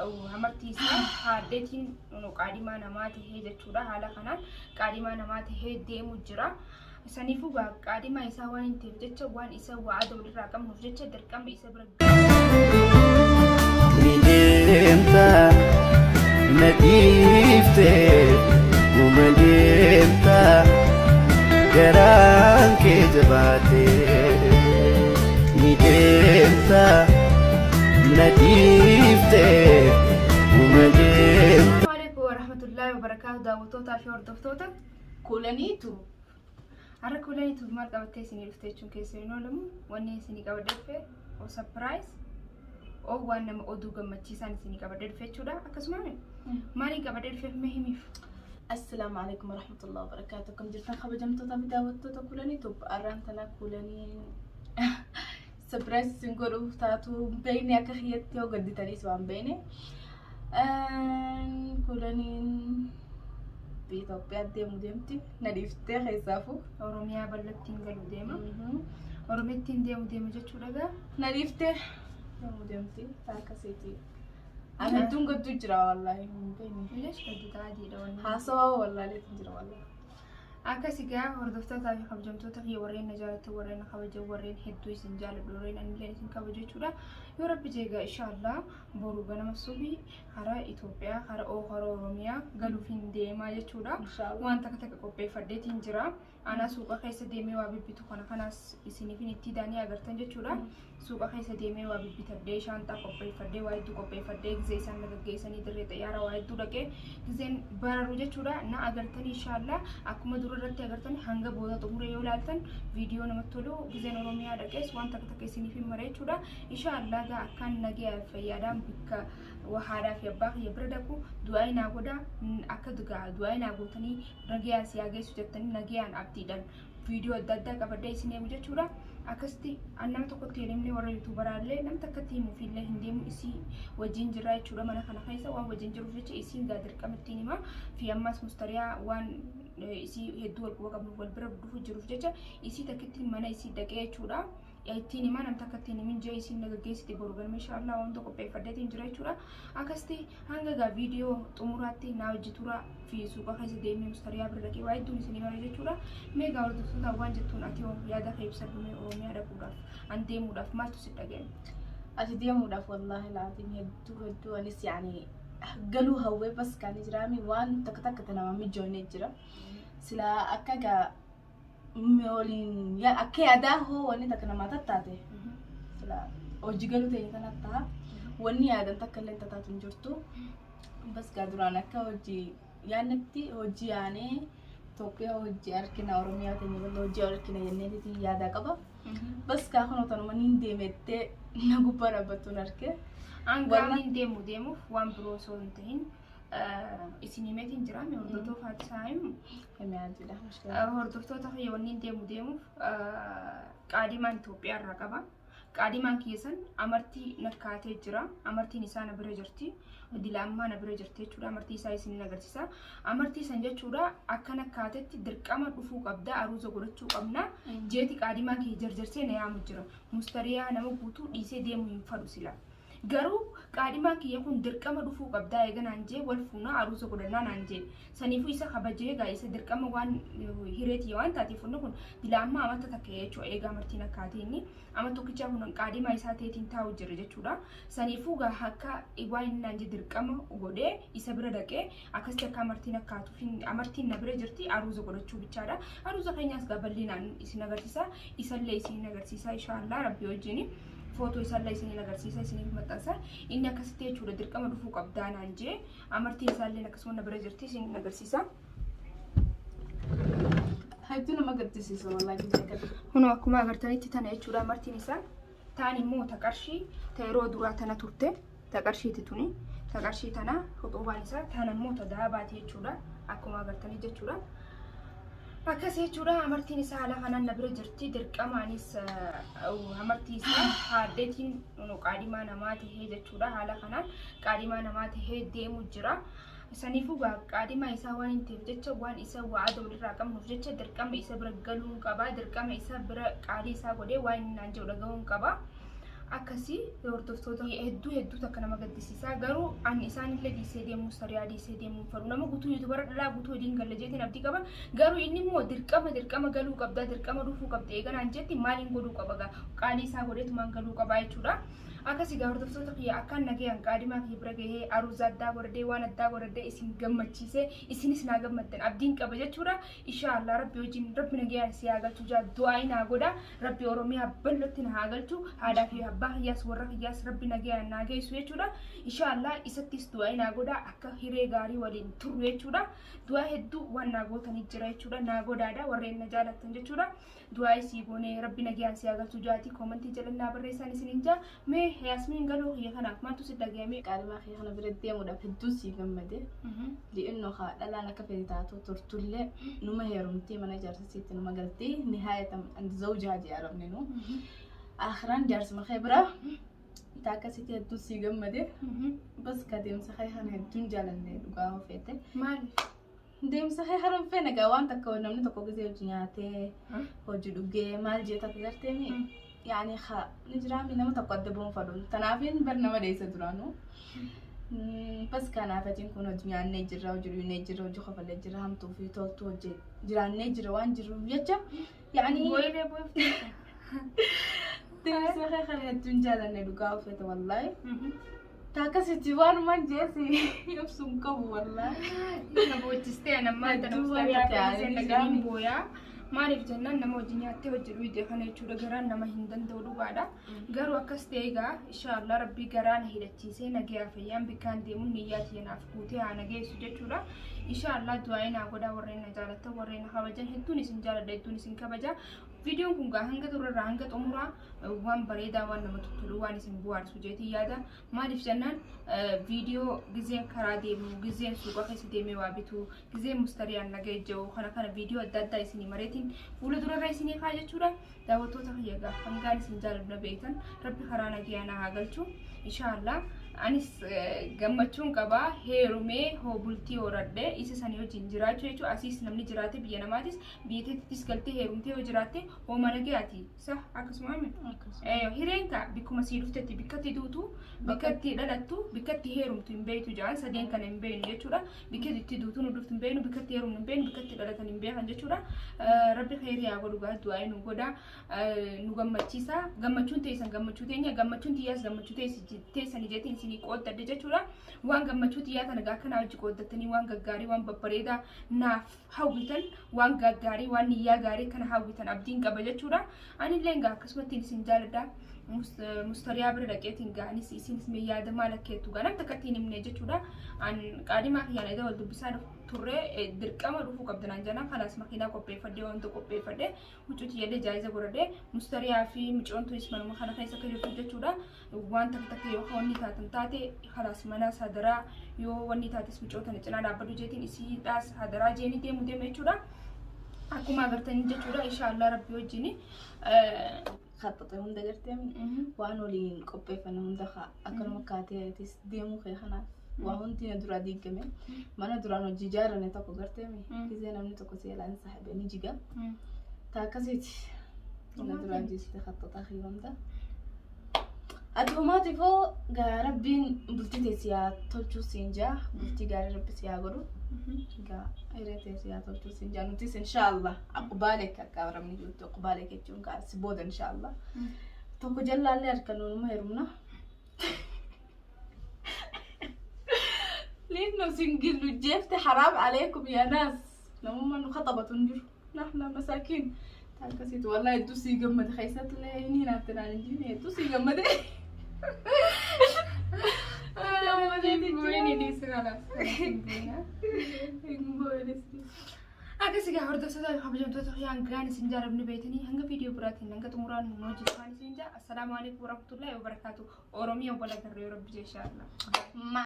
Amartii isaa haadheetiin qaadhimaa namaa tahee jechuudha. Haala kanaan qaadhimaa namaa tahee deemu jira. Saniifuu qaadhimaa isaa waan hin ta'eef jecha waan isa wa'ada walirraa qabnuuf jecha dirqama isa bira Ni deemta na dhiiftee uma deemta garaan kee jabaatee ni deemta na dhiiftee uma deemta. Assalamu alaikum warahmatullahi wabarakatuh daawwattootaa fi hordoftoota Kuulaniitu. Har'a Kuulaniitu maal qabattee isinii dhufte jechuun keessa hin oolamu. Wanni isinii qabadhee dhufe o surprise o waan nama oduu gammachiisaan isinii qabadhee dhufe jechuudha. Akkasuma maaliin qabadhee dhufeef mee himiif? Assalaamu alaikum warahmatullahi wabarakatuh. Akkam jirtan kabajamtoota fi daawwattoota Kuulaniitu? Har'aan tana Kuulanii surprise isin godhuuf taatu hin beekne, akka kiyyatti yoo gadditaniis waan beekne. Kuulaniin biyya Itoophiyaa deemu deemti. Na dhiiftee keessaafuu. Oromiyaa bal'attiin galu deema. Oromiyaattiin deemu deema jechuudha gaa. Na dhiiftee deemu deemti. Akkasiiti. Ani hedduun gadduu jira wallaahi hin beekne. Illees gadditaa adiidha wanni. Haasawaa wallaaleetu jira wallaahi. Akkas egaa hordoftootaa fi kabajamtoota kiyya, warreen na jaallattan, warreen na kabajan, warreen hedduu isin jaalladhu, warreen anillee isin kabaju jechuudha. Yoo Rabbi jeegaa inshaallah boru ganama subii karaa Itoophiyaa karaa karaa Oromiyaa galuuf hin deemaa jechuudha. Inshaallah. Waan takka takka qopheeffadheetiin jira. Anaa suuqa keessa deemee waa bibbitu kana kanaas isiniifin itti daanii agartan jechuudha. Suuqa keessa deemee waa bibbitadhee, shaanxaa qopheeffadhee, waa hedduu qopheeffadhee, gizee isaan na gaggeessanii dirree xayyaaraa waa hedduu dhaqee gizeen bararu jechuudha. Na agartanii inshaallah akkuma dura irratti agartan hanga booda xumuree yoo ilaaltan viidiyoo namatti tolu gizeen Oromiyaa dhaqees waan takka takka isiniif hin mare jechuudha. Inshaallah gaa akkaan nagaya fayyaadhaan bikka haadhaa fi abbaa kiyya bira dhaqu du'aa naa godha. Akka du'aa naa gootanii nagayaan si haa geessu jettanii nagayaan abdiidhaan viidiyoo adda addaa qabadhee isin eegu jechuudha. Akkasitti an nama tokkotti hin himne, warra YouTuberaallee nama takkatti himuuf illee hin deemu. Isii wajjin jirra jechuudha. Mana kana keessa waan wajjin jiruuf jecha isiin gaa dirqama ittiin hima fi ammas mustariyaa waan isii hedduu wal quba qabnuuf wal bira dhufu jiruuf jecha isii takkitti mana isii dhaqee jechuudha. Ittiin himaa namta akka ittiin himin jee isiin na gaggeessite. Boru galma inshaallah wanta qopheeffadheetiin jira jechuudha. Akkasitti hanga gaa viidiyoo xumuraatti naa hojii tura fi suuqa keessa deemee mustariyaa bira dhaqee waa hedduun isinii mara jechuudha. Mee gaa hordoftoota waan jettuun ati hoo yaada kee ibsadhu. Mee Oromiyaa dhaquudhaaf an deemuudhaaf maaltu si dhaga'e? Ati deemuudhaaf wallaahi laatiin hedduu hedduu anis yaani galuu hawwee bas kaanii jiraami waan takka takka nama mijoonee jira. Silaa akka gaa waliin akka yaadaa hoo wanni takka namaa tattaate silaa hojii galuu ta'e kana ta'a. Wanni yaadan takka illee tataatu hin jirtu. Bas gaa duraan akka hojii yaadnetti hojii yaanee Itoophiyaa hojii harkina Oromiyaa teenya bal'aa hojii harkina jenneetiti yaadaa qaba. Bas gaa kunoo tanuma niin deemettee na gubbaa dhaabbattuun arge. Hangaan deemu deemuuf waan biroo osoo hin tahin isin himeetiin jira. Mee hordoftoota isaa himu. Himee jira. Hordoftoota kiyya, wanni deemu deemuuf qaadimaan Itoophiyaa irraa qaba. Qaadimaan kiyya san amartii nakkaatee jira. Amartiin isaa na bira jirti. Dila ammaa na bira jirti jechuudha. Amartii isaa isin agarsiisa. Amartii san jechuudha akka nakkaatetti dirqama dhufuu qabda. Aruuza godhachuu qabna. Jeeti qaadimaan kiyya jarjarsee na yaamu jira. Mustariyaa nama guutuu dhiisee deemu hin fadhu sila. Garuu qaadhimaan kiyya kun dirqama dhufuu qabdaa eega naan jee, wal fuunaa aruuza godhannaa naan jee. Saniifuu isa kabajee gaa isa dirqama waan hireetii waan taateef wanni kun dila ammaa amata takka jechuudha. Eegaa amartiin akkaatee inni ama tokkichaa kun qaadhimaa isaa ta'eetiin taa'u jira jechuudha. Saniifuu gaa akka waan inni naan jee dirqama godhee isa bira dhaqee akkasitti akka amartiin akkaatuuf amartiin na bira jirti, aruuza godhachuu bichaadha. Aruuza keenyaas gaa bal'inaan isin agarsiisa. Isallee isin agarsiisa inshaallah Rabbi wajjini. Footoo isaallee isiniin agarsiisa, isiniif maxxansa. Inni akkasitti jechuudha dirqama dhufuu qabdaa naan jee. Amartiin isaallee akkasuma na bira jirti, isiniin agarsiisa. Hedduu nama gaddisiisa wallaahi biyya kana. Kunoo akkuma agartanitti tana jechuudha amartiin isaa. Taan immoo ta qarshii ta yeroo duraa tana turte, ta qarshiiti tuni. Ta qarshii tana huxuubaan isaa, taan immoo ta daabaati jechuudha. Akkuma agartanii jechuudha. Akkas jechuudha amartiin isaa haala kanaan na bira jirti. Dirqamaanis amartii isaa haadheetiin qaadhimaa namaa tahee jechuudha. Haala kanaan qaadhimaa namaa tahee deemu jira. Saniifuu qaadhimaa isaa waan hin ta'eef jecha waan isa wa'ada walirraa qabnuuf jecha dirqama isa bira galuun qaba. Dirqama isa bira qaalii isaa godhee waan inni naan jedhu dhaga'uun qaba. Akkasii hordoftoota hedduu hedduu takka nama gaddisiisa. Garuu ani isaanillee dhiisee deemuu sariyaa dhiisee deemuu fedhu. Nama guutuu yuutubara dhalaa guutuu waliin galla jeetiin abdii qaba. Garuu inni immoo dirqama dirqama galuu qabda dirqama dhufuu qabda eeganaan jetti maaliin godhuu qaba gaa qaalii isaa godheetumaan galuu qabaa jechuudha. Akkasii gaa hordoftoota kiyya akkaan nagayaan qaadimaa kiyya bira gahee aruuza addaa godhadhee waan addaa godhadhee isin gammachiisee isinis naa gammaddan abdiin qaba jechuudha. Inshaallah rabbi wajjin rabbi nagayaan si haa galchu jaa du'aa naa godha. Rabbi Oromiyaa bal'ootti na haa galchu. Haadhaa fi abbaa kiyyaas warra kiyyaas rabbi nagayaan naa geessu jechuudha. Inshaallah isattis du'aa naa godha akka hiree gaarii waliin turru jechuudha. Du'aa hedduu waan naa gootanii jira jechuudha. Naa godhaadha warreen na jaalattan jechuudha. Du'aa isii goonee rabbi nagayaan si haa galchu jaati koomantii jala naa barreessaan isiniin jaa. Mee Yaasmiin galuu kiyya kanaaf maaltu si dhagayame? Qaalimaa kee kana bira deemuudhaaf hedduun sii gammade. Li'inno haa dhalaan akka fedhe taatu turtullee numa heerumtee mana jaarsisiitti numa galtee nihaayatan zawjaa jee arabni nu. Akhiran jaarsuma kee bira taakasitti hedduun sii gammade. Bas ka deemsa kee kana hedduun jaalanne dhugaa hofeete. Maaliif? Deemsa kee kana feene gaa waan takka namni tokko gisee hojii nyaatee hojii dhugee maal jee takka garteemi. Yaani haa ni jiraami nama tokko adda bu'uun fadhu. Tanaafin bar nama dheessa duraanuu. Bas kanaaf atiin kun hojii nyaannee jirra, hojii dhugnee jirra, hojii kofallee jirra, hamtuu fi toltuu hojii jiraannee jirra waan jirruuf jecha. Yaani Booyiree booyifte. deemsa kee kana hedduun jaalanne dhugaa uffata wallaahi. Taakasitti waanumaan jeesi ibsuun qabu wallaahi. Na boochistee ana ammaa tana Hedduu waan mustariyaa ta'e keessee ani nagariin booyaa. Maaliif jennaan nama hojii nyaattee hojii dhuyde kana jechuudha garaan nama hin danda'u dhugaadha. Garuu akkas ta'e egaa inshaallah rabbii garaa na hidhachiisee nagayaa fayyaan bikkaan deemuun niyyaa tiyya naaf guutee haa nageessu jechuudha. Inshaallah du'aa naa godhaa warreen na jaalatan warreen na kabajan hedduun isin jaaladha hedduun isin kabaja. Viidiyoon kun gaa hanga durarraa hanga xumuraa waan bareedaa waan namatti tolu waan isin bohaarsu jeetii yaada. Maaliif jennaan viidiyoo gizeen karaa deemu gizeen suuqa keessa deemee waa bitu gizeen mustariyaan naga ijja'u kana kana viidiyoo adda addaa isinii mareetiin fuula durarra isinii kaa jechuudha. Daawwattoota kiyya gaa hangaan isin jaaladhu na beektan rabbi karaa nagayaa na haa galchu. Inshaallah anis gammachuun qabaa heerumee hoo bultii horadhee isa sanii wajjin jiraachuu jechuudha. Asiis namni jiraate biyya namaatis biyya teettis galtee heerumtee yoo jiraatte hooma nagayaati. Sa akkasuma miti. Hireen kaa bikkuma sii dhuftetti bikkatti duutu bikkatti dhalattu bikkatti heerumtu hin beektu jedhan sadeen kana hin beeknu jechuudha. Bikkatti itti duutu nu dhuftu hin beeknu bikkatti heerumnu hin beeknu bikkatti dhalatan hin beekan jechuudha. Rabbi kheyrii haa godhu gaa du'aa nu godha nu gammachiisa. Gammachuun teessan gammachuu teenya gammachuun tiyyaas gammachuu teessanii jeetiin isinii qooddadhe jechuudha. Waan gammachuu tiyyaa tana gaa akkanaa hojii qooddattanii waan gaggaarii waan babbareedaa naaf hawwitan waan gaggaarii waan niyyaa gaarii kana hawwitan abdiin qaba jechuudha. Anillee gaa akkasumatti isin jaaladha. Mustariyaa bira dhaqeetiin gaanis isinis mee yaada maal akka jettu gaa namni takka ittiin himne jechuudha. An qaadimaa kiyyaan edda wal dubbisaa turre dirqama dhufuu qabda naan jennaan kanaas makiinaa qopheeffadhee wanta qopheeffadhee huccuu tiyyallee jaayiza godhadhee mustariyaa fi micoon tunis manuma kana keessa akka jirtu jechuudha. Waan takka takka yoo wanni taatan taate kalaas manaas hadaraa yoo wanni taates micoo tana cinaa dhaabbadhu jeetiin isiidhaas hadaraa jeeni deemu deema jechuudha. Akkuma agartanii jechuudha inshaallah rabbi wajjini. Khaxaxe hunda gartee waan waliin qopheeffanne hunda akkanuma kaateetis deemuu kee kanaaf waa hundi na duraa diigame mana duraan hojii ijaarame tokko gartee gisee namni tokko seelaan saahibe ni jiga. Taakasiiti na duraan jiiste khaxaxaa kee hunda. Ati homaatiifoo gaa rabbiin bultii teessi haa tolchuu siin jaa bultii gaarii rabbi si haa godhu. Gaa hiree teessi haa tolchuu siin jaa nutis inshaallah aqbaalek akka arabni jirtu aqbaalek jechuun gaa si booda inshaallah. Tokko jallaallee harka nuunuma heerumna. لأنه سنجل وجيفت حرام عليكم يا ناس لما خطبت نجر نحن مساكين تاكسيت والله دوسي جمد خيسات لي هنا تنانجيني دوسي جمد Akkasii gaa hordoftoota kabajamtoota hangaan isin jaalladhu beektanii hanga viidiyoo biraatiin hanga xumuraan nu hojjetan isin jaa. Assalaamu alaikum warahmatullahi wabarakaatu. Oromiyaa wal agarree rabbi jecha.